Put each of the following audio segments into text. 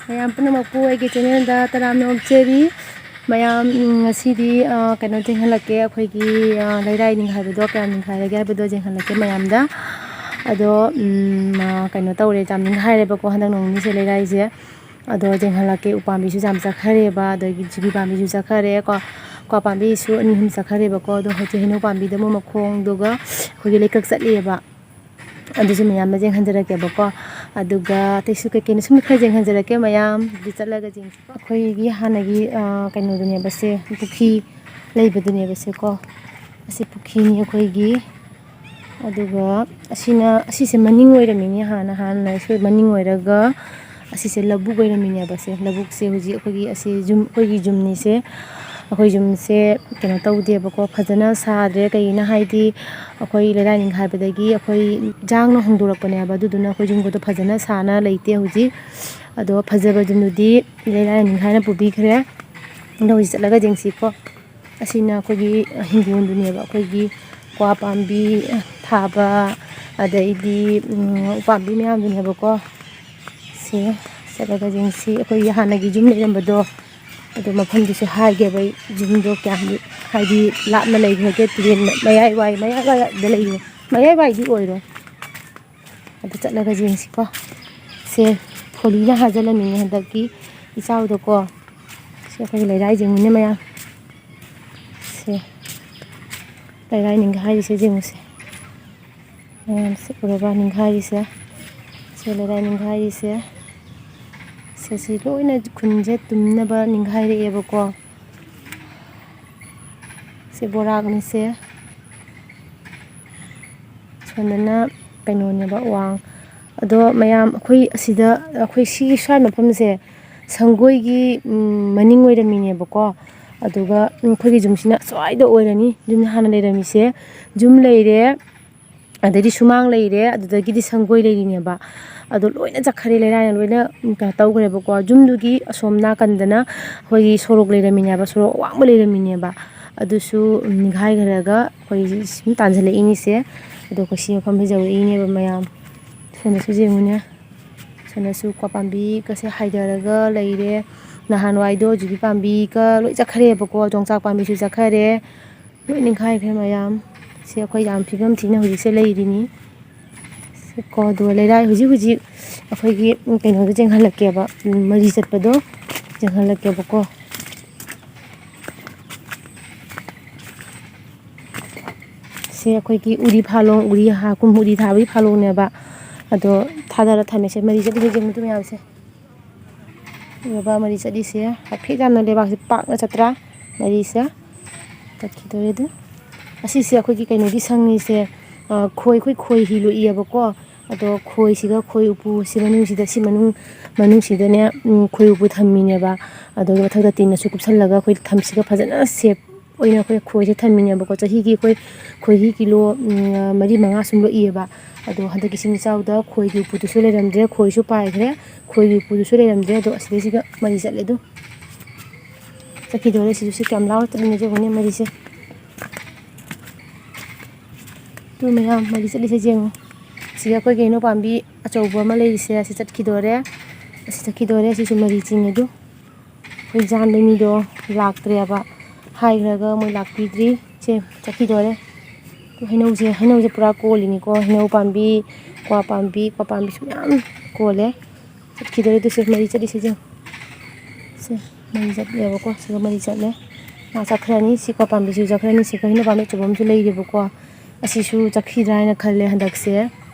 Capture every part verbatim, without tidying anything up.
ꯃꯌꯥꯝ ꯄꯨꯝꯅꯃꯛꯄꯨ ꯑꯩꯒꯤ ꯆꯦꯅꯦꯜꯗ ꯇꯔꯥꯝꯅ ꯑꯣꯛꯆꯔꯤ꯫ ꯃꯌꯥꯝ, ꯎꯝ, ꯉꯁꯤꯗꯤ, ꯑ, ꯀꯩꯅꯣ ꯊꯦꯡꯍꯜꯂꯛꯀꯦ, ꯑꯩꯈꯣꯏꯒꯤ, ꯑ, ꯂꯩꯔꯥꯏ ꯅꯤꯡꯈꯥꯏꯕꯗꯣ ꯀꯌꯥꯝ ꯅꯤꯡꯈꯥꯏꯔꯒꯦ ꯍꯥꯏꯕꯗꯣ ꯌꯦꯡꯍꯜꯂꯛꯀꯦ ꯃꯌꯥꯝꯗ꯫ ꯑꯗꯣ, ꯎꯝ, ꯑ, ꯀꯩꯅꯣ ꯇꯧꯔꯦ, ꯌꯥꯝ ꯅꯤꯡꯈꯥꯏꯔꯦꯕꯀꯣ ꯍꯟꯗꯛ ꯅꯣꯡ ꯅꯤꯅꯤꯁꯦ ꯂꯩꯔꯥꯏꯁꯦ꯫ ꯑꯗꯣ ꯌꯦꯡꯍꯜꯂꯛꯀꯦ, ꯎꯄꯥꯝꯕꯤꯁꯨ ꯌꯥꯝ ꯆꯠꯈ꯭ꯔꯦꯕ, ꯑꯗꯒꯤ ꯖꯤꯕꯤ ꯄꯥꯝꯕꯤꯁꯨ ꯆꯠꯈ꯭ꯔꯦ ꯀꯣ꯫ ꯀ꯭ꯋꯥ ꯄꯥꯝꯕꯤꯁꯨ ꯑꯅꯤ ꯑꯍꯨꯝ ꯆꯠꯈ꯭ꯔꯦꯕꯀꯣ꯫ ꯑꯗꯣ ꯍꯧꯖꯤꯛ ꯍꯩꯅꯧ ꯄꯥꯝꯕꯤꯗ ꯑꯃꯨꯛ ꯃꯈꯣꯡꯗꯨꯒ ꯑꯩꯈꯣꯏꯒꯤ ꯂꯩꯀꯛ ꯆꯠꯂꯤꯑꯕ꯫ ꯑꯗꯨꯁꯨ ꯃꯌꯥꯝ ꯑꯃ ꯌꯦꯡꯍꯟꯖꯔꯛꯀꯦꯕꯀꯣ꯫ ꯑꯗꯨꯒ ꯑꯇꯩꯁꯨ ꯀꯩꯀꯩꯅꯣ ꯁꯨꯝ ꯈꯔ ꯌꯦꯡꯍꯟꯖꯔꯛꯀꯦ ꯃꯌꯥꯝ꯫ ꯑꯗꯨ ꯆꯠꯂꯒ ꯌꯦꯡꯁꯤ꯫ ꯑꯩꯈꯣꯏꯒꯤ ꯍꯥꯟꯅꯒꯤ, ꯑ, ꯀꯩꯅꯣꯗꯨꯅꯦꯕ ꯁꯦ, ꯄꯨꯈ꯭ꯔꯤ ꯂꯩꯕꯗꯨꯅꯦꯕ ꯁꯦꯀꯣ꯫ ꯑꯁꯤ ꯄꯨꯈ꯭ꯔꯤꯅꯤ ꯑꯩꯈꯣꯏꯒꯤ꯫ ꯑꯗꯨꯒ ꯑꯁꯤꯅ, ꯑꯁꯤꯁꯦ ꯃꯅꯤꯡ ꯑꯣꯏꯔꯝꯃꯤꯅꯦ ꯍꯥꯟꯅ, ꯍꯥꯟꯅ ꯑꯩꯈꯣꯏ ꯃꯅꯤꯡ ꯑꯣꯏꯔꯒ ꯑꯁꯤꯁꯦ ꯂꯧꯕꯨꯛ ꯑꯣꯏꯔꯝꯃꯤꯅꯦꯕ ꯁꯦ꯫ ꯂꯧꯕꯨꯛꯁꯦ ꯍꯧꯖꯤꯛ ꯑꯩꯈꯣꯏꯒꯤ ꯑꯁꯤ ꯌꯨꯝ, ꯑꯩꯈꯣꯏꯒꯤ ꯌꯨꯝꯅꯤꯁꯦ꯫ ꯑꯩꯈꯣꯏ ꯌꯨꯝꯁꯦ ꯀꯩꯅꯣ ꯇꯧꯗꯦꯕꯀꯣ, ꯐꯖꯅ ꯁꯥꯗ꯭ꯔꯦ꯫ ꯀꯩꯒꯤꯅꯣ ꯍꯥꯏꯗꯤ ꯑꯩꯈꯣꯏ ꯂꯩꯔꯥꯏ ꯅꯤꯡꯈꯥꯏꯕꯗꯒꯤ ꯑꯩꯈꯣꯏ ꯏꯔꯥꯡꯅ ꯍꯣꯡꯗꯣꯔꯛꯄꯅꯦꯕ꯫ ꯑꯗꯨꯗꯨꯅ ꯑꯩꯈꯣꯏ ꯌꯨꯝꯒꯗꯣ ꯐꯖꯅ ꯁꯥꯅ ꯂꯩꯇꯦ ꯍꯧꯖꯤꯛ꯫ ꯑꯗꯣ ꯐꯖꯕꯗꯨꯅꯗꯤ ꯂꯩꯔꯥꯏ ꯅꯤꯡꯈꯥꯏꯅ ꯄꯨꯕꯤꯈ꯭ꯔꯦ꯫ ꯑꯗꯣ ꯍꯧꯖꯤꯛ ꯆꯠꯂꯒ ꯌꯦꯡꯁꯤꯀꯣ꯫ ꯑꯁꯤꯅ ꯑꯩꯈꯣꯏꯒꯤ ꯍꯤꯡꯒꯣꯜꯗꯨꯅꯦꯕ, ꯑꯩꯈꯣꯏꯒꯤ ꯀ꯭ꯋꯥ ꯄꯥꯝꯕꯤ ꯊꯥꯕ, ꯑꯗꯩꯗꯤ, ꯎꯝ, ꯎꯄꯥꯝꯕꯤ ꯃꯌꯥꯝꯗꯨꯅꯦꯕꯀꯣ꯫ ꯁꯤ ꯆꯠꯂꯒ ꯌꯦꯡꯁꯤ꯫ ꯑꯩꯈꯣꯏꯒꯤ ꯍꯥꯟꯅꯒꯤ ꯌꯨꯝ ꯂꯩꯔꯝꯕꯗꯣ, ꯑꯗꯣ ꯃꯐꯝꯗꯨꯁꯨ ꯍꯥꯏꯒꯦꯕ ꯑꯩ, ꯌꯨꯝꯗꯣ ꯀꯌꯥꯝ, ꯍꯥꯏꯗꯤ, ꯂꯥꯞꯅ ꯂꯩꯈ꯭ꯔꯒꯦ, ꯇꯨꯔꯦꯟ ꯃꯌꯥꯏ ꯋꯥꯏ, ꯃꯌꯥꯏ ꯋꯥꯏꯗ ꯂꯩꯌꯦ꯫ ꯃꯌꯥꯏ ꯋꯥꯏꯗꯤ ꯑꯣꯏꯔꯣꯏ꯫ ꯑꯗꯨ ꯆꯠꯂꯒ ꯌꯦꯡꯁꯤꯀꯣ꯫ ꯁꯦ, ꯐꯣꯂꯤꯅ ꯍꯥꯖꯤꯜꯂꯝꯃꯤꯅꯦ ꯍꯟꯗꯛꯀꯤ ꯏꯆꯥꯎꯗꯀꯣ꯫ ꯁꯦ, ꯑꯩꯈꯣꯏꯒꯤ ꯂꯩꯔꯥꯏ ꯌꯦꯡꯉꯨꯅꯦ ꯃꯌꯥꯝ꯫ ꯁꯦ, ꯂꯩꯔꯥꯏ ꯅꯤꯡꯈꯥꯏꯔꯤꯁꯦ ꯌꯦꯡꯉꯨꯁꯦ꯫ ꯃꯌꯥꯝꯁꯦ ꯎꯔꯕ ꯅꯤꯡꯈꯥꯏꯔꯤꯁꯦ? ꯁꯦ, ꯂꯩꯔꯥꯏ ꯅꯤꯡꯈꯥꯏꯔꯤꯁꯦ꯫ ꯁꯦ, ꯁꯤ ꯂꯣꯏꯅ ꯈꯨꯟꯁꯦ ꯇꯨꯝꯅꯕ ꯅꯤꯡꯈꯥꯏꯔꯛꯑꯦꯕꯀꯣ꯫ ꯁꯦ, ꯕꯣꯔꯥꯛꯅꯤꯁꯦ꯫ ꯁꯣꯝꯗꯅ ꯀꯩꯅꯣꯅꯦꯕ, ꯋꯥꯡ꯫ ꯑꯗꯣ ꯃꯌꯥꯝ, ꯑꯩꯈꯣꯏ ꯑꯁꯤꯗ, ꯑꯩꯈꯣꯏ ꯁꯤ ꯁ꯭ꯋꯥꯏ ꯃꯐꯝꯁꯦ ꯁꯪꯒꯣꯏꯒꯤ, ꯎꯝ, ꯃꯅꯤꯡ ꯑꯣꯏꯔꯝꯃꯤꯅꯦꯕꯀꯣ꯫ ꯑꯗꯨꯒ, ꯎꯝ, ꯑꯩꯈꯣꯏꯒꯤ ꯌꯨꯝꯁꯤꯅ ꯁ꯭ꯋꯥꯏꯗ ꯑꯣꯏꯔꯅꯤ꯫ ꯌꯨꯝ ꯍꯥꯟꯅ ꯂꯩꯔꯝꯃꯤꯁꯦ, ꯌꯨꯝ ꯂꯩꯔꯦ, ꯑꯗꯩꯗꯤ ꯁꯨꯃꯥꯡ ꯂꯩꯔꯦ, ꯑꯗꯨꯗꯒꯤꯗꯤ ꯁꯪꯒꯣꯏ ꯂꯩꯔꯤꯅꯦꯕ꯫ ꯑꯗꯣ ꯂꯣꯏꯅ ꯆꯠꯈ꯭ꯔꯦ, ꯂꯩꯔꯥꯏꯅ ꯂꯣꯏꯅ, ꯎꯝ, ꯀꯩꯅꯣ ꯇꯧꯈ꯭ꯔꯦꯕꯀꯣ꯫ ꯌꯨꯝꯗꯨꯒꯤ ꯑꯁꯣꯝ ꯅꯥꯀꯟꯗꯅ ꯑꯩꯈꯣꯏꯒꯤ ꯁꯣꯔꯣꯛ ꯂꯩꯔꯝꯃꯤꯅꯦꯕ, ꯁꯣꯔꯣꯛ ꯑꯋꯥꯡꯕ ꯂꯩꯔꯝꯃꯤꯅꯦꯕ꯫ ꯑꯗꯨꯁꯨ, ꯎꯝ, ꯅꯤꯡꯈꯥꯏꯈ꯭ꯔꯒ ꯑꯩꯈꯣꯏ ꯁꯨꯝ ꯇꯥꯟꯁꯤꯜꯂꯛꯏꯅꯤꯁꯦ꯫ ꯑꯗꯣ ꯑꯩꯈꯣꯏ ꯁꯤ ꯃꯐꯝꯁꯦ ꯌꯧꯔꯛꯏꯅꯦꯕ ꯃꯌꯥꯝ꯫ ꯁꯣꯝꯗꯁꯨ ꯌꯦꯡꯉꯨꯅꯦ꯫ ꯁꯤꯅꯁꯨ ꯀꯣ ꯄꯥꯝꯕꯤꯒꯁꯦ ꯍꯥꯏꯊꯔꯒ ꯂꯩꯔꯦ꯫ ꯅꯍꯥꯟꯋꯥꯏꯗꯣ ꯖꯤꯕꯤ ꯄꯥꯝꯕꯤꯒ ꯂꯣꯏ ꯆꯠꯈ꯭ꯔꯦꯕꯀꯣ, ꯌꯣꯡꯆꯥꯛ ꯄꯥꯝꯕꯤꯁꯨ ꯆꯠꯈ꯭ꯔꯦ, ꯂꯣꯏ ꯅꯤꯡꯈꯥꯏꯈ꯭ꯔꯦ ꯃꯌꯥꯝ꯫ ꯁꯤ ꯑꯩꯈꯣꯏ ꯌꯥꯝ ꯐꯤꯕꯝ ꯊꯤꯅ ꯍꯧꯖꯤꯛꯁꯦ ꯂꯩꯔꯤꯅꯤ꯫ ꯁꯤ ꯀꯣ ꯑꯗꯨꯒ ꯂꯩꯔꯥꯏ ꯍꯧꯖꯤꯛ ꯍꯧꯖꯤꯛ ꯑꯩꯈꯣꯏꯒꯤ ꯀꯩꯅꯣꯗꯣ ꯆꯦꯟꯍꯜꯂꯛꯀꯦꯕ, ꯎꯝ, ꯃꯔꯤ ꯆꯠꯄꯗꯣ ꯆꯦꯟꯍꯜꯂꯛꯀꯦꯕꯀꯣ꯫ ꯁꯤ ꯑꯩꯈꯣꯏꯒꯤ ꯎꯔꯤ ꯐꯥꯂꯣꯡ, ꯎꯔꯤ ꯍꯥ-, ꯀꯨꯝ ꯎꯔꯤ ꯊꯥꯕꯒꯤ ꯐꯥꯂꯣꯡꯅꯦꯕ꯫ ꯑꯗꯣ ꯊꯥꯗꯔ ꯊꯝꯃꯦꯁꯦ, ꯃꯔꯤ ꯆꯠꯂꯤꯁꯦ ꯌꯦꯡꯉꯨ ꯃꯌꯥꯝꯁꯦ꯫ ꯎꯔꯕ ꯃꯔꯤ ꯆꯠꯂꯤꯁꯦ? ꯍꯥꯏꯐꯦꯠ ꯌꯥꯝꯅ ꯂꯩꯕꯥꯛꯁꯦ ꯄꯥꯛꯅ ꯆꯠꯇ꯭ꯔꯥ? ꯃꯔꯤꯁꯦ ꯇꯠꯈꯤꯗꯣꯔꯦ ꯑꯗꯨ꯫ ꯑꯁꯤꯁꯦ ꯑꯩꯈꯣꯏꯒꯤ ꯀꯩꯅꯣꯒꯤ ꯁꯪꯅꯤꯁꯦ, ꯑ, ꯈꯣꯏ, ꯑꯩꯈꯣꯏ ꯈꯣꯏ ꯍꯤ ꯂꯣꯛꯏꯌꯦꯕꯀꯣ꯫ ꯑꯗꯣ ꯈꯣꯏꯁꯤꯒ ꯈꯣꯏ ꯎꯄꯨꯁꯤ ꯃꯅꯨꯡꯁꯤꯗ, ꯁꯤ ꯃꯅꯨꯡ, ꯃꯅꯨꯡꯁꯤꯗꯅꯦ, ꯎꯝ, ꯈꯣꯏ ꯎꯄꯨ ꯊꯝꯃꯤꯅꯦꯕ꯫ ꯑꯗꯨꯒ ꯃꯊꯛꯇ ꯇꯤꯟꯅꯁꯨ ꯀꯨꯞꯁꯜꯂꯒ ꯑꯩꯈꯣꯏ ꯊꯝꯁꯤꯒ ꯐꯖꯅ ꯁꯦꯞ ꯑꯣꯏꯅ ꯑꯩꯈꯣꯏ ꯈꯣꯏꯁꯦ ꯊꯝꯃꯤꯅꯦꯕꯀꯣ꯫ ꯆꯍꯤꯒꯤ ꯑꯩꯈꯣꯏ ꯈꯣꯏꯍꯤ ꯀꯤꯂꯣ, ꯎꯝ, ꯃꯔꯤ ꯃꯉꯥ ꯁꯨꯝ ꯂꯣꯛꯏꯌꯦꯕ꯫ ꯑꯗꯣ ꯍꯟꯗꯛꯀꯤ ꯏꯁꯤꯡ ꯏꯆꯥꯎꯗ ꯈꯣꯏꯒꯤ ꯎꯄꯨꯗꯨꯁꯨ ꯂꯩꯔꯝꯗ꯭ꯔꯦ, ꯈꯣꯏꯁꯨ ꯄꯥꯏꯈ꯭ꯔꯦ, ꯈꯣꯏꯒꯤ ꯎꯄꯨꯗꯨꯁꯨ ꯂꯩꯔꯝꯗ꯭ꯔꯦ꯫ ꯑꯗꯣ ꯑꯁꯤꯗꯩꯁꯤꯒ ꯃꯔꯤ ꯆꯠꯂꯦ ꯑꯗꯨ꯫ ꯆꯠꯈꯤꯗꯣꯔꯦ ꯁꯤꯁꯨ꯫ ꯁꯤ ꯀꯌꯥꯝ ꯂꯥꯎꯔ ꯆꯠꯂꯤꯅꯣ ꯌꯦꯡꯉꯨꯅꯦ ꯃꯔꯤꯁꯦ꯫ ꯇꯨ ꯃꯌꯥꯝ ꯃꯔꯤ ꯆꯠꯂꯤꯁꯦ ꯌꯦꯡꯉꯨ꯫ ꯁꯤꯒ ꯑꯩꯈꯣꯏꯒꯤ ꯍꯩꯅꯧ ꯄꯥꯝꯕꯤ ꯑꯆꯧꯕ ꯑꯃ ꯂꯩꯔꯤꯁꯦ, ꯑꯁꯤ ꯆꯠꯈꯤꯗꯣꯔꯦ꯫ ꯑꯁꯤ ꯆꯠꯈꯤꯗꯣꯔꯦ꯫ ꯁꯤꯁꯨ ꯃꯔꯤ ꯆꯤꯡꯉꯦ ꯑꯗꯨ꯫ ꯑꯩꯈꯣꯏ ꯌꯥꯟꯕ ꯃꯤꯗꯣ ꯂꯥꯛꯇ꯭ꯔꯦꯕ꯫ ꯍꯥꯏꯈ꯭ꯔꯒ ꯃꯣꯏ ꯂꯥꯛꯄꯤꯗ꯭ꯔꯤ꯫ ꯁꯦ ꯆꯠꯈꯤꯗꯣꯔꯦ꯫ ꯍꯩꯅꯧꯁꯦ, ꯍꯩꯅꯧꯁꯦ ꯄꯨꯔꯥ ꯀꯣꯜꯂꯤꯅꯤꯀꯣ꯫ ꯍꯩꯅꯧ ꯄꯥꯝꯕꯤ, ꯀ꯭ꯋꯥ ꯄꯥꯝꯕꯤ, ꯀ꯭ꯋꯥ ꯄꯥꯝꯕꯤꯁꯨ ꯃꯌꯥꯝ ꯀꯣꯜꯂꯦ꯫ ꯆꯠꯈꯤꯗꯣꯔꯦ ꯑꯗꯨꯁꯦ, ꯃꯔꯤ ꯆꯠꯂꯤꯁꯦ ꯌꯦꯡꯉꯨ꯫ ꯁꯦ ꯃꯔꯤ ꯆꯠꯂꯦꯕꯀꯣ꯫ ꯁꯤꯒ ꯃꯔꯤ ꯆꯠꯂꯦ꯫ ꯃꯥ ꯆꯠꯈ꯭ꯔꯅꯤ꯫ ꯁꯤ ꯀ꯭ꯋꯥ ꯄꯥꯝꯕꯤꯁꯨ ꯆꯠꯈ꯭ꯔꯅꯤ꯫ ꯁꯤꯒ ꯍꯩꯅꯧ ꯄꯥꯝꯕꯤ ꯑꯆꯧꯕ ꯑꯃꯁꯨ ꯂꯩꯔꯤꯕꯀꯣ꯫ ꯑꯁꯤꯁꯨ ꯆꯠꯈꯤꯗ꯭ꯔꯥ ꯍꯥꯏꯅ ꯈꯜꯂꯦ ꯍꯟꯗꯛꯁꯦ꯫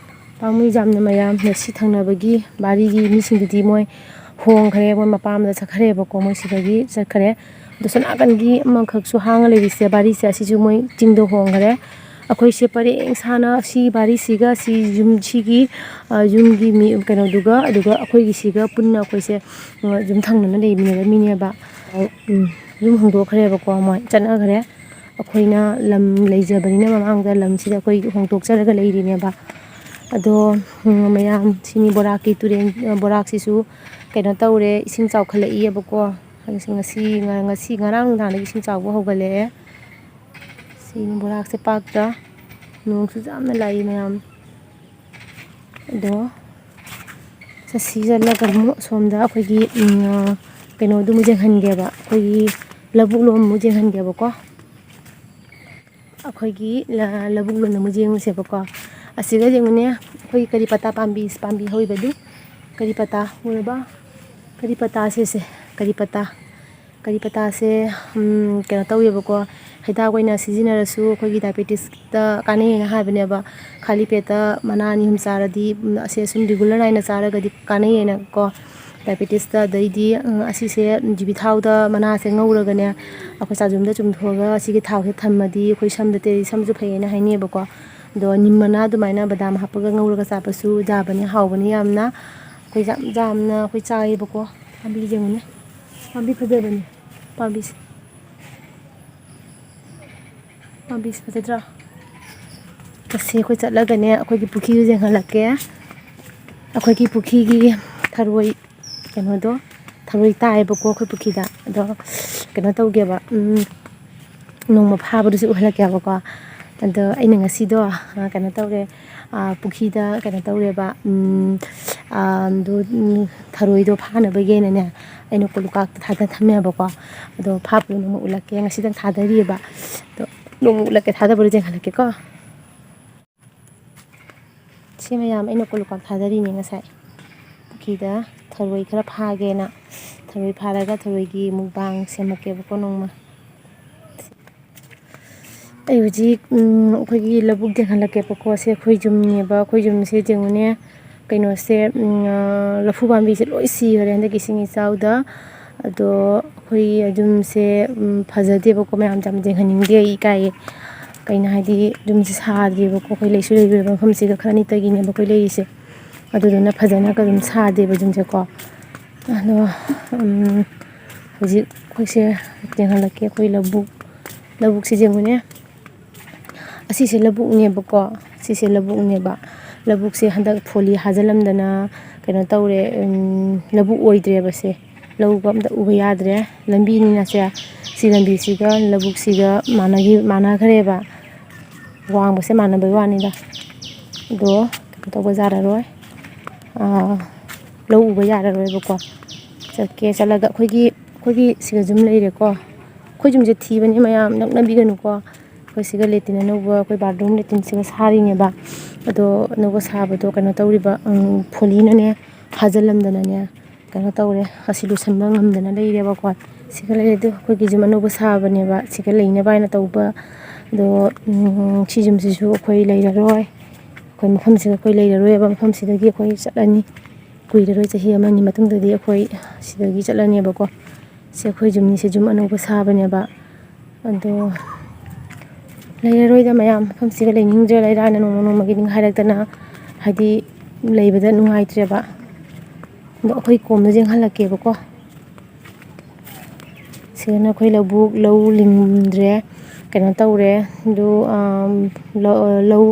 ꯄꯥꯝꯃꯨꯏ ꯌꯥꯝꯅ ꯃꯌꯥꯝ꯫ ꯁꯤ ꯊꯪꯅꯕꯒꯤ ꯕꯥꯔꯤꯒꯤ ꯃꯤꯁꯤꯡꯗꯨꯗꯤ ꯃꯣꯏ ꯍꯣꯡꯈ꯭ꯔꯦ, ꯃꯣꯏ ꯃꯄꯥꯝꯗ ꯆꯠꯈ꯭ꯔꯦꯕꯀꯣ, ꯃꯣꯏ ꯁꯤꯗꯒꯤ ꯆꯠꯈ꯭ꯔꯦ꯫ ꯑꯗꯣ ꯁꯣꯝ ꯅꯥꯀꯟꯒꯤ ꯑꯃꯈꯛꯁꯨ ꯍꯥꯡꯉ ꯂꯩꯔꯤꯁꯦ, ꯕꯥꯔꯤꯁꯦ, ꯑꯁꯤꯁꯨ ꯃꯣꯏ ꯆꯤꯡꯗ ꯍꯣꯡꯈ꯭ꯔꯦ꯫ ꯑꯩꯈꯣꯏꯁꯦ ꯄꯔꯦꯡ ꯁꯥꯅ ꯁꯤ ꯕꯥꯔꯤꯁꯤꯒ ꯁꯤ ꯌꯨꯝ, ꯁꯤꯒꯤ, ꯑ, ꯌꯨꯝꯒꯤ ꯃꯤ ꯀꯩꯅꯣꯗꯨꯒ, ꯑꯗꯨꯒ ꯑꯩꯈꯣꯏꯒꯤꯁꯤꯒ ꯄꯨꯟꯅ ꯑꯩꯈꯣꯏꯁꯦ, ꯑ, ꯌꯨꯝ ꯊꯪꯅꯅ ꯂꯩꯃꯤꯟꯅꯕ ꯃꯤꯅꯦꯕ꯫ ꯎꯝ, ꯌꯨꯝ ꯍꯣꯡꯗꯣꯛꯈ꯭ꯔꯦꯕꯀꯣ, ꯃꯣꯏ ꯆꯠꯅꯈ꯭ꯔꯦ꯫ ꯑꯩꯈꯣꯏꯅ ꯂꯝ ꯂꯩꯖꯕꯅꯤꯅ ꯃꯃꯥꯡꯗ ꯂꯝꯁꯤꯗ ꯑꯩꯈꯣꯏ ꯍꯣꯡꯗꯣꯛꯆꯔꯒ ꯂꯩꯔꯤꯅꯦꯕ꯫ ꯑꯗꯣ, ꯎꯝ, ꯃꯌꯥꯝ ꯁꯤꯅꯤ ꯕꯣꯔꯥꯛꯀꯤ ꯇꯨꯔꯦꯟ, ꯕꯣꯔꯥꯛꯁꯤꯁꯨ ꯀꯩꯅꯣ ꯇꯧꯔꯦ, ꯏꯁꯤꯡ ꯆꯥꯎꯈꯠꯂꯛꯏꯑꯕꯀꯣ꯫ ꯉꯁꯤ, ꯉꯁꯤ, ꯉꯁꯤ ꯉꯔꯥꯡ ꯅꯨꯡꯗꯥꯡꯗꯒꯤ ꯏꯁꯤꯡ ꯆꯥꯎꯕ ꯍꯧꯒꯠꯂꯛꯑꯦ꯫ ꯁꯤꯅꯤ ꯕꯣꯔꯥꯛꯁꯦ ꯄꯥꯛꯇ꯫ ꯅꯣꯡꯁꯨ ꯌꯥꯝꯅ ꯂꯥꯛꯏ ꯃꯌꯥꯝ꯫ ꯑꯗꯣ ꯑꯁꯤ ꯆꯠꯂꯒ ꯑꯃꯨꯛ ꯑꯁꯣꯝꯗ ꯑꯩꯈꯣꯏꯒꯤ, ꯎꯝ, ꯀꯩꯅꯣꯗꯨ ꯑꯃꯨꯛ ꯌꯦꯡꯍꯟꯒꯦꯕ, ꯑꯩꯈꯣꯏꯒꯤ ꯂꯧꯕꯨꯛ ꯂꯣꯝ ꯑꯃꯨꯛ ꯌꯦꯡꯍꯟꯒꯦꯕꯀꯣ꯫ ꯑꯩꯈꯣꯏꯒꯤ ꯂ-, ꯂꯧꯕꯨꯛ ꯂꯣꯝꯗ ꯑꯃꯨꯛ ꯌꯦꯡꯉꯨꯁꯦꯕꯀꯣ꯫ ꯑꯁꯤꯒ ꯌꯦꯡꯉꯨꯅꯦ, ꯑꯩꯈꯣꯏꯒꯤ ꯀꯔꯤ ꯄꯇꯥ ꯄꯥꯝꯕꯤ, ꯄꯥꯝꯕꯤ ꯍꯧꯔꯤꯕꯗꯨ, ꯀꯔꯤ ꯄꯇꯥ ꯎꯔꯕ? ꯀꯔꯤ ꯄꯇꯥ ꯁꯤꯁꯦ, ꯀꯔꯤ ꯄꯇꯥ꯫ ꯀꯔꯤ ꯄꯇꯥꯁꯦ, ꯎꯝ, ꯀꯩꯅꯣ ꯇꯧꯋꯦꯕꯀꯣ, ꯍꯤꯗꯥꯛ ꯑꯣꯏꯅ ꯁꯤꯖꯤꯟꯅꯔꯁꯨ ꯑꯩꯈꯣꯏꯒꯤ ꯗꯥꯏꯕꯦꯇꯤꯁꯇ ꯀꯥꯟꯅꯩꯅ ꯍꯥꯏꯕꯅꯦꯕ꯫ ꯈꯥꯂꯤ ꯄꯦꯠꯇ ꯃꯅꯥ ꯑꯅꯤ ꯑꯍꯨꯝ ꯆꯥꯔꯗꯤ, ꯎꯝ, ꯑꯁꯦ ꯁꯨꯝ ꯔꯤꯒꯨꯂꯔ ꯅꯥꯏꯅ ꯆꯥꯔꯒꯗꯤ ꯀꯥꯟꯅꯩꯌꯦꯅꯀꯣ꯫ ꯗꯥꯏꯕꯦꯇꯤꯁꯇ ꯑꯗꯩꯗꯤ, ꯎꯝ, ꯑꯁꯤꯁꯦ ꯌꯨꯕꯤ ꯊꯥꯎꯗ ꯃꯅꯥꯁꯦ ꯉꯧꯔꯒꯅꯦ, ꯑꯩꯈꯣꯏ ꯆꯥꯖꯨꯝꯗ ꯆꯨꯝꯊꯣꯛꯑꯒ ꯑꯁꯤꯒꯤ ꯊꯥꯎꯁꯦ ꯊꯝꯃꯗꯤ ꯑꯩꯈꯣꯏ ꯁꯝꯗ ꯇꯩꯔꯗꯤ ꯁꯝꯁꯨ ꯐꯩꯌꯦꯅ ꯍꯥꯏꯅꯩꯌꯦꯕꯀꯣ꯫ ꯑꯗꯣ ꯅꯤꯝ ꯃꯅꯥ ꯑꯗꯨꯃꯥꯏꯅ ꯕꯗꯥꯝ ꯍꯥꯞꯄꯒ ꯉꯧꯔꯒ ꯆꯥꯕꯁꯨ ꯌꯥꯕꯅꯤ, ꯍꯥꯎꯕꯅꯤ ꯌꯥꯝꯅ꯫ ꯑꯩꯈꯣꯏ ꯌꯥꯝ ꯌꯥꯝꯅ ꯑꯩꯈꯣꯏ ꯆꯥꯏꯌꯦꯕꯀꯣ꯫ ꯄꯥꯝꯕꯤ ꯌꯦꯡꯉꯨꯅꯦ, ꯄꯥꯝꯕꯤ ꯐꯖꯕꯅꯤ ꯄꯥꯝꯕꯤꯁꯦ꯫ ꯄꯥꯝꯕꯤꯁꯦ ꯐꯖꯗ꯭ꯔꯥ? ꯑꯁꯤ ꯑꯩꯈꯣꯏ ꯆꯠꯂꯒꯅꯦ, ꯑꯩꯈꯣꯏꯒꯤ ꯄꯨꯈ꯭ꯔꯤꯗꯨ ꯌꯦꯡꯍꯜꯂꯛꯀꯦ꯫ ꯑꯩꯈꯣꯏꯒꯤ ꯄꯨꯈ꯭ꯔꯤꯒꯤ ꯊꯔꯣꯏ, ꯀꯩꯅꯣꯗꯣ, ꯊꯔꯣꯏ ꯇꯥꯏꯌꯦꯕꯀꯣ ꯑꯩꯈꯣꯏ ꯄꯨꯈ꯭ꯔꯤꯗ꯫ ꯑꯗꯣ ꯀꯩꯅꯣ ꯇꯧꯒꯦꯕ, ꯎꯝ, ꯅꯣꯡꯃ ꯐꯥꯕꯗꯨꯁꯨ ꯎꯍꯜꯂꯛꯀꯦꯕꯀꯣ꯫ ꯑꯗꯣ ꯑꯩꯅ ꯉꯁꯤꯗꯣ, ꯑ, ꯀꯩꯅꯣ ꯇꯧꯔꯦ, ꯑ, ꯄꯨꯈ꯭ꯔꯤꯗ ꯀꯩꯅꯣ ꯇꯧꯔꯦꯕ, ꯎꯝ, ꯑ, ꯑꯗꯨ, ꯎꯝ, ꯊꯔꯣꯏꯗꯣ ꯐꯥꯅꯕꯒꯤꯅꯅꯦ, ꯑꯩꯅ ꯀꯣꯂꯨꯀꯥꯛꯇ ꯊꯥꯗ ꯊꯝꯃꯦꯕꯀꯣ꯫ ꯑꯗꯣ ꯐꯥꯕꯗꯣ ꯅꯣꯡꯃ ꯎꯠꯂꯛꯀꯦ, ꯉꯁꯤꯗꯪ ꯊꯥꯗꯔꯤꯑꯕ꯫ ꯑꯗꯣ ꯅꯣꯡꯃ ꯎꯠꯂꯛꯀꯦ, ꯊꯥꯗꯕꯗꯣ ꯌꯦꯡꯍꯜꯂꯛꯀꯦꯀꯣ꯫ ꯁꯤ ꯃꯌꯥꯝ ꯑꯩꯅ ꯀꯣꯂꯨꯀꯥꯛ ꯊꯥꯗꯔꯤꯅꯦ ꯉꯁꯥꯏ꯫ ꯄꯨꯈ꯭ꯔꯤꯗ ꯊꯔꯣꯏ ꯈꯔ ꯐꯥꯒꯦꯅ꯫ ꯊꯔꯣꯏ ꯐꯥꯔꯒ ꯊꯔꯣꯏꯒꯤ ꯃꯨꯛꯕꯥꯡ ꯁꯦꯝꯃꯛꯀꯦꯕꯀꯣ ꯅꯣꯡꯃ꯫ ꯑꯩ ꯍꯧꯖꯤꯛ, ꯎꯝ, ꯑꯩꯈꯣꯏꯒꯤ ꯂꯧꯕꯨꯛ ꯌꯦꯡꯍꯜꯂꯛꯀꯦꯕꯀꯣ꯫ ꯁꯦ ꯑꯩꯈꯣꯏ ꯌꯨꯝꯅꯦꯕ, ꯑꯩꯈꯣꯏ ꯌꯨꯝꯁꯦ ꯌꯦꯡꯉꯨꯅꯦ꯫ ꯀꯩꯅꯣꯁꯦ, ꯎꯝ, ꯑ, ꯂꯐꯨ ꯄꯥꯝꯕꯤꯁꯦ ꯂꯣꯏ ꯁꯤꯈꯔꯦ ꯍꯟꯗꯛꯀꯤ ꯏꯁꯤꯡ ꯏꯆꯥꯎꯗ꯫ ꯑꯗꯣ ꯑꯩꯈꯣꯏ ꯌꯨꯝꯁꯦ, ꯎꯝ, ꯐꯖꯗꯦꯕꯀꯣ, ꯃꯌꯥꯝ ꯌꯥꯝ ꯌꯦꯡꯍꯟꯅꯤꯡꯗꯦ, ꯑꯩ ꯏꯀꯥꯏꯌꯦ꯫ ꯀꯩꯅꯣ ꯍꯥꯏꯗꯤ, ꯌꯨꯝꯁꯦ ꯁꯥꯗ꯭ꯔꯤꯕꯀꯣ, ꯑꯩꯈꯣꯏ ꯂꯩꯁꯨ ꯂꯩꯔꯣꯏꯕ ꯃꯐꯝꯁꯤꯒ ꯈꯔ ꯅꯤꯛꯇꯒꯤꯅꯦꯕ ꯑꯩꯈꯣꯏ ꯂꯩꯔꯤꯁꯦ꯫ ꯑꯗꯨꯗꯨꯅ ꯐꯖꯅꯒ ꯑꯗꯨꯝ ꯁꯥꯗꯦꯕ ꯌꯨꯝꯁꯦꯀꯣ꯫ ꯑꯗꯣ, ꯎꯝ, ꯍꯧꯖꯤꯛ ꯑꯩꯈꯣꯏꯁꯦ ꯌꯦꯡꯍꯜꯂꯛꯀꯦ, ꯑꯩꯈꯣꯏ ꯂꯧꯕꯨꯛ, ꯂꯧꯕꯨꯛꯁꯦ ꯌꯦꯡꯉꯨꯅꯦ꯫ ꯑꯁꯤꯁꯦ ꯂꯧꯕꯨꯛꯅꯦꯕꯀꯣ, ꯁꯤꯁꯦ ꯂꯧꯕꯨꯛꯅꯦꯕ꯫ ꯂꯧꯕꯨꯛꯁꯦ ꯍꯟꯗꯛ ꯐꯣꯂꯤ ꯍꯥꯖꯤꯜꯂꯝꯗꯅ ꯀꯩꯅꯣ ꯇꯧꯔꯦ, ꯎꯝ, ꯂꯧꯕꯨꯛ ꯑꯣꯏꯗ꯭ꯔꯦꯕ ꯁꯦ꯫ ꯂꯧꯒ ꯑꯝꯇ ꯎꯕ ꯌꯥꯗ꯭ꯔꯦ꯫ ꯂꯝꯕꯤꯅꯤꯅ ꯁꯦ, ꯁꯤ ꯂꯝꯕꯤꯁꯤꯒ ꯂꯧꯕꯨꯛꯁꯤꯒ ꯃꯥꯟꯅꯈꯤ-, ꯃꯥꯟꯅꯈ꯭ꯔꯦꯕ꯫ ꯋꯥꯡꯕꯁꯦ ꯃꯥꯟꯅꯕꯩ ꯋꯥꯅꯤꯗ꯫ ꯑꯗꯣ ꯀꯩꯅꯣ ꯇꯧꯕ ꯌꯥꯔꯔꯣꯏ꯫ ꯑꯥ, ꯂꯧ ꯎꯕ ꯌꯥꯔꯔꯣꯏꯕꯀꯣ꯫ ꯆꯠꯀꯦ ꯆꯠꯂꯒ ꯑꯩꯈꯣꯏꯒꯤ, ꯑꯩꯈꯣꯏꯒꯤ ꯁꯤꯒ ꯌꯨꯝ ꯂꯩꯔꯦꯀꯣ꯫ ꯑꯩꯈꯣꯏ ꯌꯨꯝꯁꯦ ꯊꯤꯕꯅꯤ ꯃꯌꯥꯝ, ꯅꯛꯅꯕꯤꯒꯅꯨꯀꯣ꯫ ꯑꯩꯈꯣꯏ ꯁꯤꯒ ꯂꯦꯇꯤꯟ ꯑꯅꯧꯕ, ꯑꯩꯈꯣꯏ ꯕꯥꯠꯔꯨꯝ ꯂꯦꯇꯤꯟꯁꯤꯒ ꯁꯥꯔꯤꯅꯦꯕ꯫ ꯑꯗꯣ ꯑꯅꯧꯕ ꯁꯥꯕꯗꯣ ꯀꯩꯅꯣ ꯇꯧꯔꯤꯕ, ꯎꯝ, ꯐꯣꯂꯤꯅꯅꯦ ꯐꯥꯖꯤꯜꯂꯝꯗꯅꯅꯦ ꯀꯩꯅꯣ ꯇꯧꯔꯦ, ꯉꯁꯤ ꯂꯣꯏꯁꯤꯟꯕ ꯉꯝꯗꯅ ꯂꯩꯔꯦꯕꯀꯣ꯫ ꯁꯤꯒ ꯂꯩꯔꯦ꯫ ꯑꯗꯨ ꯑꯩꯈꯣꯏꯒꯤ ꯌꯨꯝ ꯑꯅꯧꯕ ꯁꯥꯕꯅꯦꯕ, ꯁꯤꯒ ꯂꯩꯅꯕ ꯍꯥꯏꯅ ꯇꯧꯕ꯫ ꯑꯗꯣ, ꯎꯝ, ꯁꯤ ꯌꯨꯝꯁꯤꯁꯨ ꯑꯩꯈꯣꯏ ꯂꯩꯔꯔꯣꯏ꯫ ꯑꯩꯈꯣꯏ ꯃꯐꯝꯁꯤꯒ ꯑꯩꯈꯣꯏ ꯂꯩꯔꯔꯣꯏꯕ, ꯃꯐꯝꯁꯤꯗꯒꯤ ꯑꯩꯈꯣꯏ ꯆꯠꯂꯅꯤ꯫ ꯀꯨꯏꯔꯔꯣꯏ, ꯆꯍꯤ ꯑꯃꯅꯤ ꯃꯇꯨꯡꯗꯗꯤ ꯑꯩꯈꯣꯏ ꯁꯤꯗꯒꯤ ꯆꯠꯂꯅꯦꯕꯀꯣ꯫ ꯁꯤ ꯑꯩꯈꯣꯏ ꯌꯨꯝꯅꯤ, ꯁꯤ ꯌꯨꯝ ꯑꯅꯧꯕ ꯁꯥꯕꯅꯦꯕ꯫ ꯑꯗꯣ ꯂꯩꯔꯔꯣꯏꯗ ꯃꯌꯥꯝ, ꯃꯐꯝꯁꯤꯒ ꯂꯩꯅꯤꯡꯗ꯭ꯔꯦ꯫ ꯂꯩꯔꯥꯏꯅ ꯅꯣꯡꯃ ꯅꯣꯡꯃꯒꯤ ꯅꯤꯡꯍꯥꯏꯔꯛꯇꯅ, ꯍꯥꯏꯗꯤ, ꯂꯩꯕꯗ ꯅꯨꯡꯉꯥꯏꯇ꯭ꯔꯦꯕ꯫ ꯑꯗꯣ ꯑꯩꯈꯣꯏ ꯀꯣꯝꯗ ꯌꯦꯡꯍꯜꯂꯛꯀꯦꯕꯀꯣ꯫ ꯁꯤꯗꯅ ꯑꯩꯈꯣꯏ ꯂꯧꯕꯨꯛ, ꯂꯧ ꯂꯤꯡꯗ꯭ꯔꯦ, ꯀꯩꯅꯣ ꯇꯧꯔꯦ꯫ ꯑꯗꯨ, ꯑꯥꯝ, ꯂꯧ, ꯂꯧ,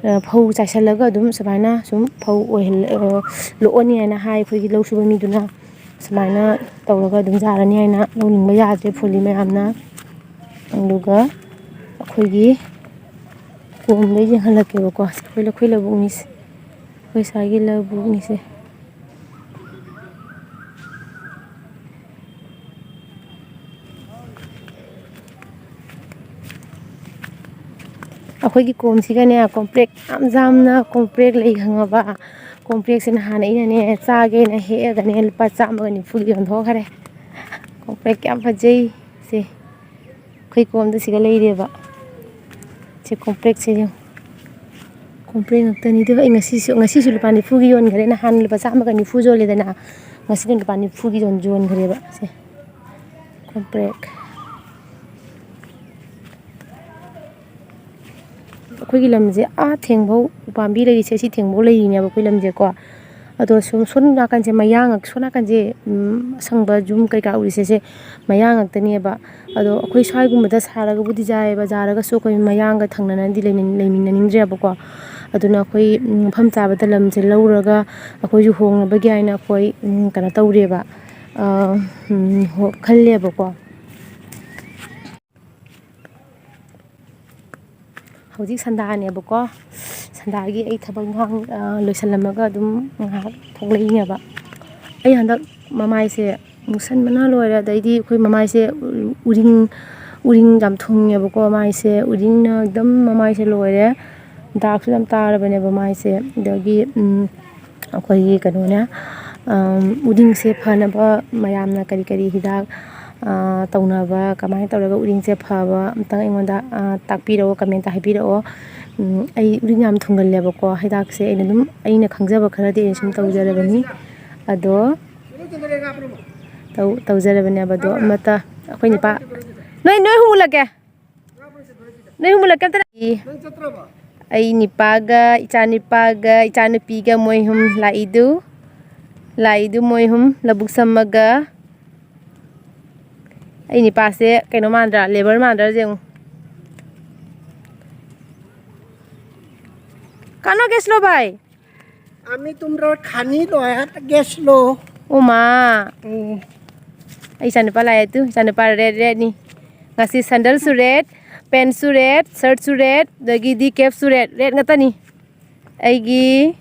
ꯑ, ꯐꯧ ꯆꯥꯏꯁꯜꯂꯒ ꯑꯗꯨꯝ ꯁꯨꯃꯥꯏꯅ ꯁꯨꯝ ꯐꯧ ꯑꯣꯏꯍꯜꯂ-, ꯑ, ꯂꯣꯛꯑꯅꯤ ꯍꯥꯏꯅ ꯍꯥꯏ ꯑꯩꯈꯣꯏꯒꯤ ꯂꯧ ꯁꯨꯕ ꯃꯤꯗꯨꯅ꯫ ꯁꯨꯃꯥꯏꯅ ꯇꯧꯔꯒ ꯑꯗꯨꯝ ꯌꯥꯔꯅꯤ ꯍꯥꯏꯅ ꯂꯧ ꯂꯤꯡꯕ ꯌꯥꯗ꯭ꯔꯦ ꯐꯨꯜꯂꯤ ꯃꯌꯥꯝꯅ꯫ ꯑꯗꯨꯒ ꯑꯩꯈꯣꯏꯒꯤ ꯀꯣꯝꯗ ꯌꯦꯡꯍꯜꯂꯛꯀꯦꯕꯀꯣ꯫ ꯑꯩꯈꯣꯏ, ꯑꯩꯈꯣꯏ ꯂꯧꯕꯨꯛꯅꯤꯁꯦ꯫ ꯑꯩꯈꯣꯏ ꯁ꯭ꯋꯥꯏꯒꯤ ꯂꯧꯕꯨꯛꯅꯤꯁꯦ꯫ ꯑꯩꯈꯣꯏꯒꯤ ꯀꯣꯝꯁꯤꯒꯅꯦ, ꯀꯣꯝꯄ꯭ꯔꯦꯛ ꯌꯥꯝ ꯌꯥꯝꯅ, ꯀꯣꯝꯄ꯭ꯔꯦꯛ ꯂꯩ ꯈꯪꯉꯕ? ꯀꯣꯝꯄ꯭ꯔꯦꯛꯁꯦ ꯅꯍꯥꯟ ꯑꯩꯅꯅꯦ ꯆꯥꯒꯦꯅ ꯍꯦꯛꯑꯒꯅꯦ ꯂꯨꯄꯥ ꯆꯥꯝꯃꯒ ꯅꯤꯐꯨꯒꯤ ꯌꯣꯟꯊꯣꯛꯈ꯭ꯔꯦ꯫ ꯀꯣꯝꯄ꯭ꯔꯦꯛ ꯌꯥꯝ ꯐꯖꯩ ꯁꯦ꯫ ꯑꯩꯈꯣꯏ ꯀꯣꯝꯗ ꯁꯤꯒ ꯂꯩꯔꯦꯕ꯫ ꯁꯤ ꯀꯣꯝꯄ꯭ꯔꯦꯛꯁꯦ ꯌꯦꯡꯉꯨ꯫ ꯀꯣꯝꯄ꯭ꯔꯦꯛ ꯉꯥꯛꯇꯅꯤ꯫ ꯑꯗꯨꯒ ꯑꯩ ꯉꯁꯤꯁꯨ, ꯉꯁꯤꯁꯨ ꯂꯨꯄꯥ ꯅꯤꯐꯨꯒꯤ ꯌꯣꯟꯈ꯭ꯔꯦ꯫ ꯅꯍꯥꯟ ꯂꯨꯄꯥ ꯆꯥꯝꯃꯒ ꯅꯤꯐꯨ ꯌꯣꯜꯂꯦꯗꯅ, ꯉꯁꯤꯅ ꯂꯨꯄꯥ ꯅꯤꯐꯨꯒꯤ ꯌꯣꯟ-, ꯌꯣꯟꯈ꯭ꯔꯦꯕ ꯁꯦ꯫ ꯀꯣꯝꯄ꯭ꯔꯦꯛ꯫ ꯑꯩꯈꯣꯏꯒꯤ ꯂꯝꯁꯦ ꯑꯥ ꯊꯦꯡꯐꯧ ꯎꯄꯥꯝꯕꯤ ꯂꯩꯔꯤꯁꯦ, ꯁꯤ ꯊꯦꯡꯐꯧ ꯂꯩꯔꯤꯅꯦꯕ ꯑꯩꯈꯣꯏ ꯂꯝꯁꯦꯀꯣ꯫ ꯑꯗꯣ ꯁꯨꯝ ꯁꯣꯝ ꯅꯥꯀꯟꯁꯦ ꯃꯌꯥꯡ ꯉꯛ-, ꯁꯣꯝ ꯅꯥꯀꯟꯁꯦ, ꯎꯝ, ꯑꯁꯪꯕ ꯌꯨꯝ ꯀꯩꯀꯥ ꯎꯔꯤꯁꯦ, ꯁꯦ ꯃꯌꯥꯡ ꯉꯥꯛꯇꯅꯦꯕ꯫ ꯑꯗꯣ ꯑꯩꯈꯣꯏ ꯁ꯭ꯋꯥꯏꯒꯨꯝꯕꯗ ꯁꯥꯔꯒꯕꯨꯗꯤ ꯌꯥꯏꯌꯦꯕ, ꯌꯥꯔꯒꯁꯨ ꯑꯩꯈꯣꯏ ꯃꯌꯥꯡꯒ ꯊꯪꯅꯅꯗꯤ ꯂꯩꯅ-, ꯂꯩꯃꯤꯟꯅꯅꯤꯡꯗ꯭ꯔꯦꯕꯀꯣ꯫ ꯑꯗꯨꯅ ꯑꯩꯈꯣꯏ, ꯎꯝ, ꯃꯐꯝ ꯆꯥꯕꯗ ꯂꯝꯁꯦ ꯂꯧꯔꯒ ꯑꯩꯈꯣꯏꯁꯨ ꯍꯣꯡꯅꯕꯒꯤ ꯍꯥꯏꯅ ꯑꯩꯈꯣꯏ, ꯎꯝ, ꯀꯩꯅꯣ ꯇꯧꯔꯦꯕ, ꯑ, ꯎꯝ, ꯍꯣ-, ꯈꯜꯂꯦꯕꯀꯣ꯫ ꯍꯧꯖꯤꯛ ꯁꯟꯗꯥꯅꯦꯕꯀꯣ꯫ ꯑꯗꯒꯤ ꯑꯩ ꯊꯕꯛ ꯏꯪꯈꯥꯡ, ꯑ, ꯂꯣꯏꯁꯜꯂꯝꯃꯒ ꯑꯗꯨꯝ ꯉꯥꯏꯍꯥꯛ ꯊꯣꯛꯂꯛꯏꯅꯦꯕ꯫ ꯑꯩ ꯍꯟꯗꯛ ꯃꯃꯥꯏꯁꯦ ꯃꯨꯁꯟꯕꯅ ꯂꯣꯏꯔꯦ꯫ ꯑꯗꯩꯗꯤ ꯑꯩꯈꯣꯏ ꯃꯃꯥꯏꯁꯦ ꯎꯔꯤꯡ, ꯎꯔꯤꯡ ꯌꯥꯝ ꯊꯨꯡꯉꯦꯕꯀꯣ ꯃꯥꯏꯁꯦ꯫ ꯎꯔꯤꯡꯅ ꯑꯗꯨꯝ ꯃꯃꯥꯏꯁꯦ ꯂꯣꯏꯔꯦ꯫ ꯗꯥꯛꯁꯨ ꯌꯥꯝ ꯇꯥꯔꯕꯅꯦꯕ ꯃꯥꯏꯁꯦ꯫ ꯑꯗꯒꯤ, ꯎꯝ, ꯑꯩꯈꯣꯏꯒꯤ ꯀꯩꯅꯣꯅꯦ, ꯑꯝ, ꯎꯔꯤꯡꯁꯦ ꯐꯅꯕ ꯃꯌꯥꯝꯅ ꯀꯔꯤ ꯀꯔꯤ ꯍꯤꯗꯥꯛ, ꯑ, ꯇꯧꯅꯕ, ꯀꯃꯥꯏꯅ ꯇꯧꯔꯒ ꯎꯔꯤꯡꯁꯦ ꯐꯕ ꯑꯝꯇꯪ ꯑꯩꯉꯣꯟꯗ, ꯑ, ꯇꯥꯛꯄꯤꯔꯛꯑꯣ, comment ꯍꯥꯏꯕꯤꯔꯛꯑꯣ꯫ ꯎꯝ, ꯑꯩ ꯎꯔꯤꯡ ꯌꯥꯝ ꯊꯨꯡꯒꯜꯂꯦꯕꯀꯣ꯫ ꯍꯤꯗꯥꯛꯁꯦ ꯑꯩꯅ ꯑꯗꯨꯝ, ꯑꯩꯅ ꯈꯪꯖꯕ ꯈꯔꯗꯤ ꯑꯩꯅ ꯁꯨꯝ ꯇꯧꯖꯔꯕꯅꯤ꯫ ꯑꯗꯣ ꯇꯧ-, ꯇꯧꯖꯔꯕꯅꯦꯕ꯫ ꯑꯗꯣ ꯑꯃꯠꯇ ꯑꯩꯈꯣꯏ ꯅꯨꯄꯥ, ꯅꯣꯏ, ꯅꯣꯏ ꯍꯨꯝꯂꯛꯀꯦ꯫ ꯅꯣꯏ ꯍꯨꯝꯂꯛꯀꯦ ꯑꯝꯇ ꯂꯥꯛꯏ꯫ ꯑꯩ ꯅꯤꯄꯥꯒ, ꯏꯆꯥ ꯅꯤꯄꯥꯒ, ꯏꯆꯥ ꯅꯨꯄꯤꯒ ꯃꯣꯏ ꯍꯨꯝ ꯂꯥꯛꯏꯗꯨ꯫ ꯂꯥꯛꯏꯗꯨ ꯃꯣꯏ ꯍꯨꯝ ꯂꯧꯕꯨꯛ ꯁꯝꯃꯒ꯫ ꯑꯩ ꯅꯤꯄꯥꯁꯦ ꯀꯩꯅꯣ ꯃꯥꯟꯗ꯭ꯔꯥ? Labour ꯃꯥꯟꯗ꯭ꯔꯥ ꯌꯦꯡꯉꯨ꯫ कानो गेसलो भाई? आम्ही तुमच्यावर खाणी लोहात गेसलो। ओ मा। ꯎꯝ꯫ ꯑꯩ ꯏꯆꯥꯅꯨꯄꯥ ꯂꯥꯛꯑꯦ ꯇꯨ, ꯏꯆꯥꯅꯨꯄꯥ red, redꯅꯤ꯫ ꯉꯁꯤ sandalꯁꯨ red, pantꯁꯨ red, shirtꯁꯨ red, ꯑꯗꯒꯤꯗꯤ capꯁꯨ red, red ꯉꯥꯛꯇꯅꯤ꯫ ꯑꯩꯒꯤ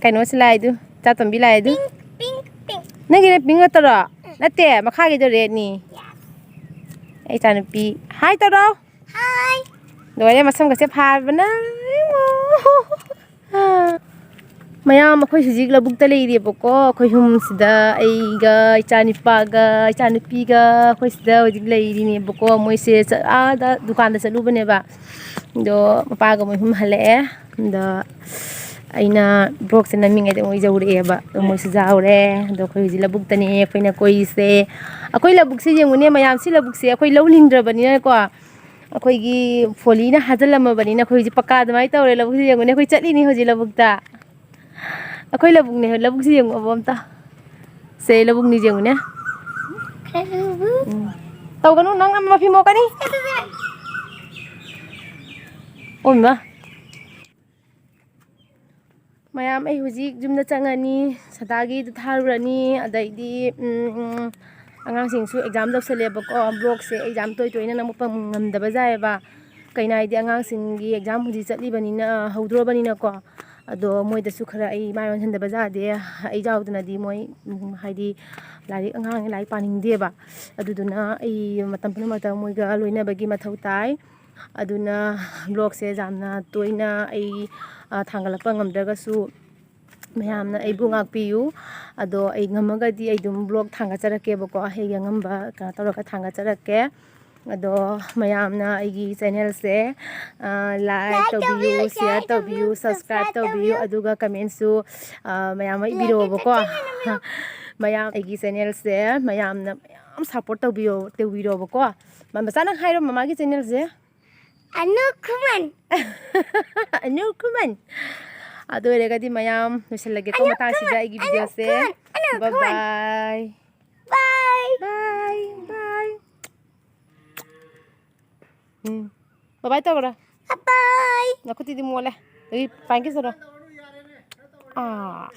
ꯀꯩꯅꯣꯁꯤ ꯂꯥꯛꯏꯗꯨ, ꯏꯆꯥꯇꯣꯝꯕꯤ ꯂꯥꯛꯏꯗꯨ꯫ Pink, pink, pink꯫ ꯅꯪꯒꯤꯅ pink ꯉꯥꯛꯇꯔꯣ? ꯅꯠꯇꯦ, ꯃꯈꯥꯒꯤꯗꯣ redꯅꯤ꯫ ꯑꯩ ꯏꯆꯥꯅꯨꯄꯤ꯫ Hi ꯇꯧꯔꯣ꯫ Hi꯫ ꯂꯣꯏꯔꯦ, ꯃꯁꯝꯒꯁꯦ ꯐꯥꯔꯕꯅ꯫ ꯃꯌꯥꯝ, ꯑꯩꯈꯣꯏ ꯍꯧꯖꯤꯛ ꯂꯧꯕꯨꯛꯇ ꯂꯩꯔꯦꯕꯀꯣ꯫ ꯑꯩꯈꯣꯏ ꯑꯍꯨꯝꯁꯤꯗ, ꯑꯩꯒ, ꯏꯆꯥꯅꯤꯄꯥꯒ, ꯏꯆꯥꯅꯨꯄꯤꯒ, ꯑꯩꯈꯣꯏ ꯁꯤꯗ ꯍꯧꯖꯤꯛ ꯂꯩꯔꯤꯅꯦꯕꯀꯣ꯫ ꯃꯣꯏꯁꯦ ꯆꯠ-, ꯑꯥꯗ ꯗꯨꯀꯥꯟꯗ ꯆꯠꯂꯨꯕꯅꯦꯕ꯫ ꯑꯗꯣ ꯃꯄꯥꯒ ꯃꯣꯏ ꯑꯍꯨꯝ ꯍꯜꯂꯛꯑꯦ꯫ ꯑꯗꯣ ꯑꯩꯅ vlogꯁꯦ ꯅꯝꯃꯤꯉꯩꯗ ꯃꯣꯏ ꯌꯧꯔꯛꯑꯦꯕ꯫ ꯑꯗꯣ ꯃꯣꯏꯁꯨ ꯌꯥꯎꯔꯦ꯫ ꯑꯗꯣ ꯑꯩꯈꯣꯏ ꯍꯧꯖꯤꯛ ꯂꯧꯕꯨꯛꯇꯅꯦ ꯑꯩꯈꯣꯏꯅ ꯀꯣꯏꯔꯤꯁꯦ꯫ ꯑꯩꯈꯣꯏ ꯂꯧꯕꯨꯛꯁꯦ ꯌꯦꯡꯉꯨꯅꯦ ꯃꯌꯥꯝ, ꯁꯤ ꯂꯧꯕꯨꯛꯁꯦ ꯑꯩꯈꯣꯏ ꯂꯧ ꯂꯤꯡꯗ꯭ꯔꯕꯅꯤꯅꯀꯣ꯫ ꯑꯩꯈꯣꯏꯒꯤ ꯐꯣꯂꯤꯅ ꯍꯥꯖꯤꯜꯂꯝꯃꯕꯅꯤꯅ ꯑꯩꯈꯣꯏ ꯍꯧꯖꯤꯛ ꯄꯀꯥ ꯑꯗꯨꯃꯥꯏꯅ ꯇꯧꯔꯦ꯫ ꯂꯧꯕꯨꯛꯁꯤ ꯌꯦꯡꯉꯨꯅꯦ, ꯑꯩꯈꯣꯏ ꯆꯠꯂꯤꯅꯤ ꯍꯧꯖꯤꯛ ꯂꯧꯕꯨꯛꯇ꯫ ꯑꯩꯈꯣꯏ ꯂꯧꯕꯨꯛꯅꯦ, ꯂꯧꯕꯨꯛꯁꯤ ꯌꯦꯡꯉꯣꯕ ꯑꯝꯇ꯫ ꯁꯦ, ꯂꯧꯕꯨꯛꯅꯤ ꯌꯦꯡꯉꯨꯅꯦ꯫ ꯎꯝ꯫ ꯇꯧꯒꯅꯨ, ꯅꯪ ꯃꯐꯤ ꯃꯣꯠꯀꯅꯤ꯫ ꯑꯣ ꯏꯃꯥ꯫ ꯃꯌꯥꯝ, ꯑꯩ ꯍꯧꯖꯤꯛ ꯌꯨꯝꯗ ꯆꯪꯉꯅꯤ, ꯁꯗꯥꯒꯤꯗꯨ ꯊꯥꯔꯨꯔꯅꯤ, ꯑꯗꯩꯗꯤ, ꯎꯝ, ꯎꯝ, ꯑꯉꯥꯡꯁꯤꯡꯁꯨ exam ꯇꯧꯁꯜꯂꯦꯕꯀꯣ꯫ Vlogꯁꯦ exam ꯇꯣꯏ ꯇꯣꯏꯅ ꯅꯝꯃꯛꯄ ꯉꯝꯗꯕ ꯌꯥꯏꯑꯕ꯫ ꯀꯩꯅꯥ ꯍꯥꯏꯗꯤ ꯑꯉꯥꯡꯁꯤꯡꯒꯤ ꯑꯦꯛꯖꯥꯝ ꯍꯧꯖꯤꯛ ꯆꯠꯂꯤꯕꯅꯤꯅ, ꯍꯧꯗ꯭ꯔꯣꯕꯅꯤꯅꯀꯣ, ꯑꯗꯣ ꯃꯣꯏꯗꯁꯨ ꯈꯔ ꯑꯩ ꯃꯥꯏ ꯑꯣꯟꯁꯤꯟꯗꯕ ꯌꯥꯗꯦ꯫ ꯑꯩ ꯌꯥꯎꯗꯅꯗꯤ ꯃꯣꯏ, ꯎꯝ, ꯍꯥꯏꯗꯤ ꯂꯥꯏꯔꯤꯛ, ꯑꯉꯥꯡ ꯂꯥꯏꯔꯤꯛ ꯄꯥꯅꯤꯡꯗꯦꯕ꯫ ꯑꯗꯨꯗꯨꯅ ꯑꯩ ꯃꯇꯝ ꯄꯨꯝꯅꯃꯛꯇ ꯃꯣꯏꯒ ꯂꯣꯏꯅꯕꯒꯤ ꯃꯊꯧ ꯇꯥꯏ꯫ ꯑꯗꯨꯅ ꯕ꯭ꯂꯣꯒꯁꯦ ꯌꯥꯝꯅ ꯇꯣꯏꯅ ꯑꯩ, ꯑ, ꯊꯥꯡꯒꯠꯂꯛꯄ ꯉꯝꯗ꯭ꯔꯒꯁꯨ, ꯃꯌꯥꯝꯅ ꯑꯩꯕꯨ ꯉꯥꯛꯄꯤꯌꯨ꯫ ꯑꯗꯣ ꯑꯩ ꯉꯝꯃꯒꯗꯤ ꯑꯩ ꯑꯗꯨꯝ ꯕ꯭ꯂꯣꯒ ꯊꯥꯡꯒꯠꯆꯔꯛꯀꯦꯕꯀꯣ, ꯑꯩꯒꯤ ꯑꯉꯝꯕ ꯀꯩꯅꯣ ꯇꯧꯔꯒ ꯊꯥꯡꯒꯠꯆꯔꯛꯀꯦ꯫ ꯑꯗꯣ ꯃꯌꯥꯝꯅ ꯑꯩꯒꯤ ꯆꯦꯅꯦꯜꯁꯦ, ꯑ, ꯂꯥꯏꯛ ꯇꯧꯕꯤꯌꯨ, ꯁꯤꯌꯔ ꯇꯧꯕꯤꯌꯨ, ꯁꯕꯁꯀ꯭ꯔꯥꯏꯕ ꯇꯧꯕꯤꯌꯨ, ꯑꯗꯨꯒ ꯀꯃꯦꯟꯁꯨ, ꯑ, ꯃꯌꯥꯝ ꯑꯃ ꯏꯕꯤꯔꯛꯑꯣꯕꯀꯣ꯫ ꯃꯌꯥꯝ ꯑꯩꯒꯤ ꯆꯦꯅꯦꯜꯁꯦ ꯃꯌꯥꯝꯅ ꯃꯌꯥꯝ ꯁꯞꯄꯣꯔꯠ ꯇꯧꯕꯤꯌꯣ, ꯇꯧꯕꯤꯔꯣꯕꯀꯣ꯫ ꯃ-, ꯃꯆꯥ, ꯅꯪ ꯍꯥꯏꯔꯣ ꯃꯃꯥꯒꯤ ꯆꯦꯅꯦꯜꯁꯦ꯫ ꯑꯅꯨ ꯈꯨꯃꯟ꯫ ꯑꯅꯨ ꯈꯨꯃꯟ꯫ ꯑꯗꯨ ꯑꯣꯏꯔꯒꯗꯤ ꯃꯌꯥꯝ ꯂꯣꯏꯁꯤꯜꯂꯒꯦꯀꯣ ꯑꯅꯨ ꯃꯇꯥꯡꯁꯤꯗ ꯈꯨꯃꯟ, ꯑꯩꯒꯤ ꯑꯅꯨ ꯚꯤꯗꯤꯑꯣꯁꯦ꯫ ꯈꯨꯃꯟ, ꯑꯅꯨ ꯕꯥꯏ ꯈꯨꯃꯟ꯫ ꯕꯥꯏ꯫ ꯕꯥꯏ, ꯕꯥꯏ꯫ ꯎꯝ꯫ ꯕꯥꯏ ꯕꯥꯏ ꯇꯧꯔꯣ꯫ ꯕꯥꯏ꯫ ꯅꯈꯨꯠꯇꯨꯗꯤ ꯃꯣꯠꯂꯦ꯫ ꯑꯗꯨꯗꯤ ꯄꯥꯏꯟ ꯀꯤꯁ ꯇꯧꯔꯣ꯫ ꯑꯥ꯫